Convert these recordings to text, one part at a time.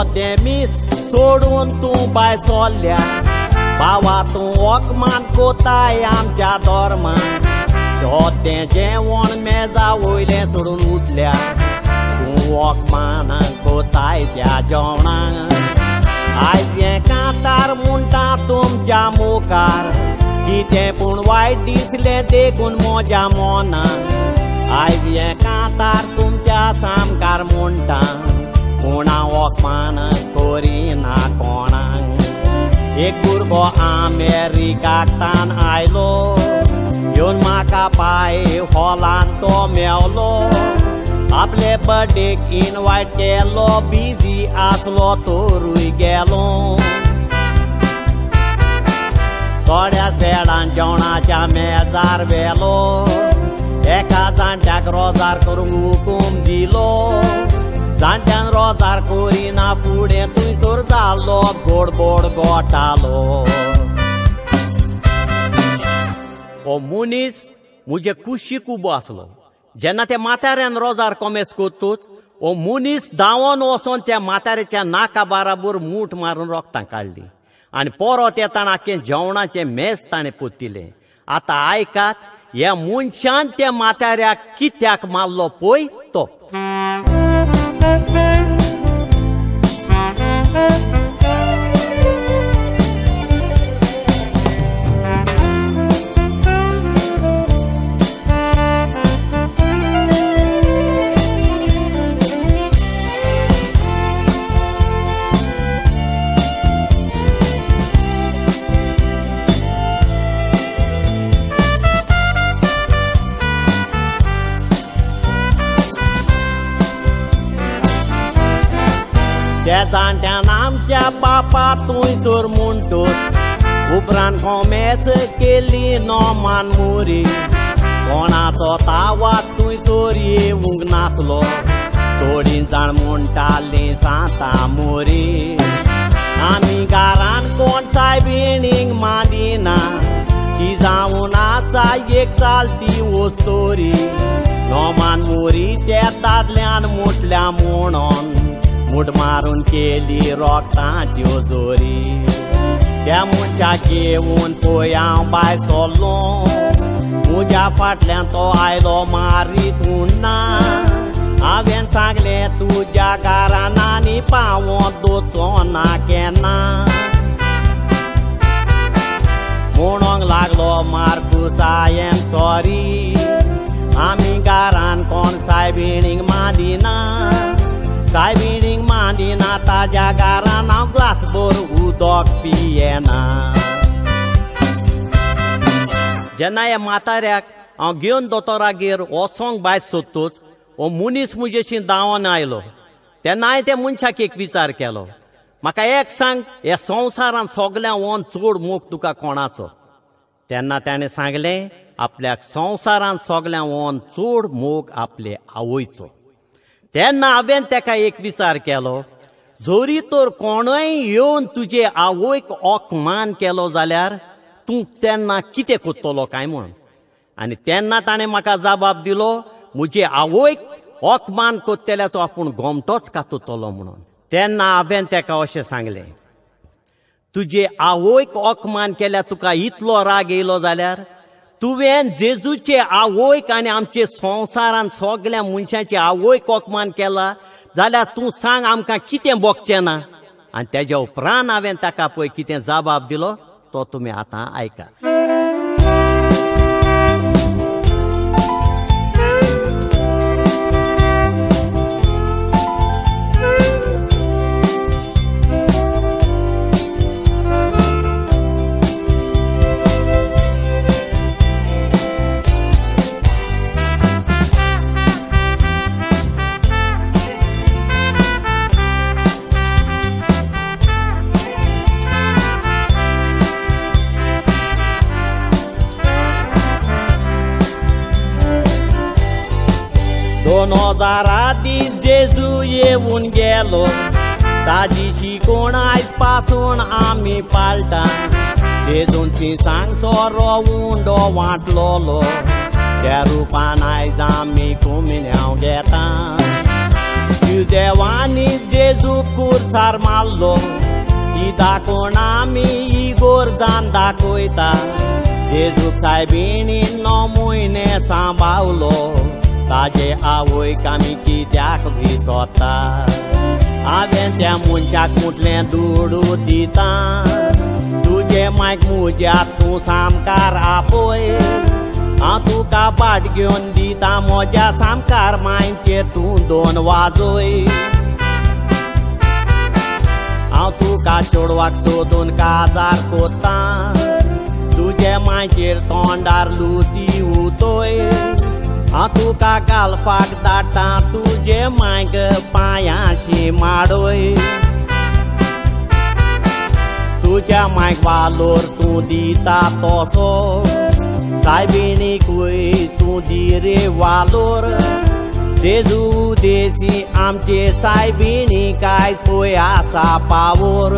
जोतें मीस सोडून तूं बाय सोल्ल्या बाबा तूं ओकमान कोताय आमच्या धर्मान जोतें जेवण मेजा वयलें सोडून उठल्या तूं ओकमान कोताय त्या जेवणाक आयज हें कांतार म्हणटा तुमच्या मुखार कितें पूण वायट दिसलें देखून म्हज्या मनाक आयज हें कांतार तुमच्या सामकार म्हणटा पूण हांव ओकमान करिना कोणाक एक भुरगो अमेरिकाक तान आयलो येवन म्हाका पाय हॉलान तो मेवलो आपले बर्थडेक इनवायट केलो बिजी आसलो तोरूय गेलो थोड्याच वेळान जेवणाच्या मेजार व्हेलो एका जाणट्याक रोजार करूंक हुकूम दिलो जाणट्यान रोजार करिना फुडें थंयसर जालो गोडबोड गोठालो हो मनीस म्हजे कुशीक उबो आसलो जेन्ना त्या म्हाताऱ्यान रोजार कोमेस करतूच हो मनीस धांवोन वचोन त्या म्हाताऱ्याच्या नाका बाराबर मूठ मारून रोगतां काडली आनी परत येताना आख्खें जेवणाचें मेज ताणें पोतिलें. आतां आयकात ह्या मनशान त्या म्हाताऱ्याक कित्याक मारलो पळय तो. त्या जाणट्यान आमच्या बापा थंयसर म्हणटूच उपरांत कोमेस केली नोमान मुरी कोणाचो तावात थंयसर येवंक नासलो थोडीं जाण म्हणटालीं सांता मोरी आमी घरान कोण सायबिणींक मादिना ती जावन आसा एक चालती वस्तोरी नोमान मोरी त्या दादल्यान म्हटल्या म्हणून मूठ मारून केली रोगतांच्यो जोरी त्या मनशाक घेवन पळय हांव भायर सरलो म्हज्या फाटल्यान तो आयलो मारीत उण्णा हांवें सांगलें तुज्या घरान आनी पावोन दवरचो ना केन्ना म्हणूंक लागलो मार्कूस I am sorry आमी घरान कोण सायबिणींक मादिना सायबिणींक मादिना ताज्या घरान हांव ग्लास भर उदक पियेना. जेन्ना ह्या म्हाताऱ्याक हांव घेवन दोतोरागेर वचोंक भायर सोदतूच हो मनीस म्हजेशी धांवन आयलो तेन्ना हांवें त्या मनशाक एक विचार केलो म्हाका एक सांग ह्या संवसारान सगळ्यां वन चड मोग तुका कोणाचो तेन्ना ताणें सांगलें आपल्याक संवसारान सगळ्यां वन चड मोग आपले आवयचो. तेन्ना हांवें ताका एक विचार केलो जरी तर कोणूय येवन तुजे आवयक अपमान केलो जाल्यार तूं तेन्ना कितें करतलो काय म्हूण आनी तेन्ना ताणें म्हाका जबाब दिलो म्हजे आवयक अपमान करतल्याचो आपूण गोमटोच काततलो म्हणून. तेन्ना हांवें ताका अशें सांगलें तुजे आवयक अपमान केल्यार तुका इतलो राग येयलो जाल्यार तुवें जेजूचे आवयक आनी आमचे संवसारान सगळ्या मनशाचे आवयक अपमान केला जाल्यार तूं सांग आमकां कितें भोगचें ना. आनी तेज्या उपरांत हांवें ताका पळय कितें जबाब दिलो तो तुमी आतां आयकात. दोन हजारांनी जेजू येवन गेलो ताजी शिकोण आयज पासून आमी पाळटा जेजून सांग सोरो उंडो वांटलोलो त्या रुपान आयज आमी कुमिन्यांव घेता. देवांनी जेजू खुर्सार मारलो ती दाखोवन आमी इगोर्जान दाखयता. जेजूक सायबिणीन 9 म्हयने सांबावलो ताजे आवयक आमी कित्याक विसोता. हांवें त्या मनशाक म्हटलें दुडू दिता तुजे मायक म्हज्या तूं सामकार आपय. हांव तुका पाट घेवन दिता म्हज्या सामकार मांयचेर तूं 2 वाजय. हांव तुका चेडवाक सोदून काजार कोत्ता तुजे मांयचेर तोंडार लुती उतोय. हांव तुका घालपाक धाडटा तुजे मांयक पांयांशी माडोय. तुज्या मांयक वालोर तूं दिता तसो सायबिणीकूय तूं दी रे वालोर. जेजू देसी आमचे सायबिणीक आयज पळय आसा पावोर.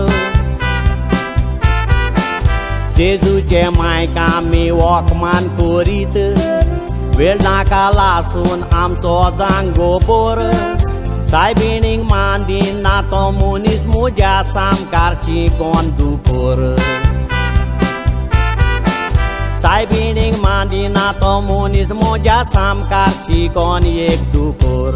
जेजूचे मांयक आमी वखमान करीत वेळ नाका लासून आमचो जांग गोबोर. सायबिणीक मान दिना तो मनीस म्हज्या सामकार शिकोन दुकोर. सायबिणीक मान दिना तो मनीस म्हज्या सामकार शिकोन एक दुकोर.